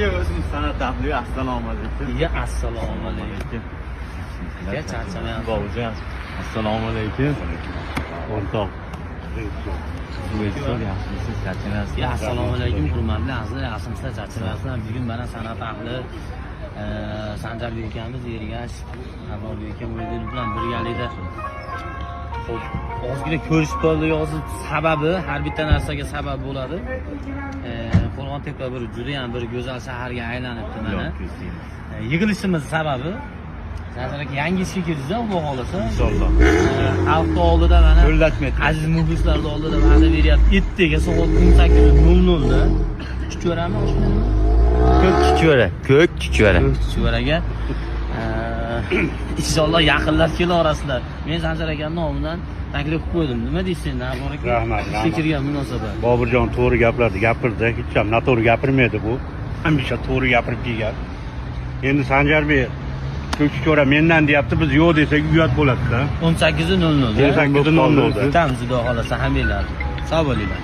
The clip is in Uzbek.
Yo, o'zimiz san'at ahli, assalomu alaykum. Iya, assalomu alaykum. Aka, charchamayapsiz? Bobojon, assalomu alaykum. O'rtoq. O'zbekiston, yaxshimisiz, charchamayapsiz? Ya, assalomu alaykum, hurmatli azizlar, yaxshimisizlar, charchamayapsizlar? Bugun mana san'at ahli Sanjarbek akamiz, Ergash, Abrorbek aka Muridin bilan birgalikda. Xo'p, ozgina ko'rishib qoldi yozib, sababi har bitta narsaga sabab bo'ladi. Qo'rg'ontepa bir juda ham bir go'zal shaharga aylanibdi mana. Yo'q, ko'z tegmas. Yig'ilishimiz sababi Sanjar aka, yangi ishga kirdingiz, xudo xohlasa. Inshaalloh. Xalqni oldida mana Yo'llatmaydi. aziz muxlislarni oldida va'da beryapti. Ertaga soat 18:00 da Chuchvarami, oshnami? Ko'k chuchvara, ko'k chuchvara. Ko'k Chuchvaraga inshaalloh yaqinlar kela orasizlar. Men Sanjar akamning nomidan taklif qilib qo'ydim. Nima deysiz endi, Abror aka? Rahmat, Ishga rahmat. kirgan munosabat. Boburjon to'g'ri gaplarni gapirdi, hech ham noto'g'ri gapirmaydi bu. Hamisha to'g'ri gapirib kelgan. Endi Sanjarbek "Ko'kchuchora mendan" deyapti, biz yo'q desak uyat bo'ladi-da. 18:00 da. 18:00 da. Kutamiz, xudo xohlasa, hammanglarni. Sog' bo'linglar.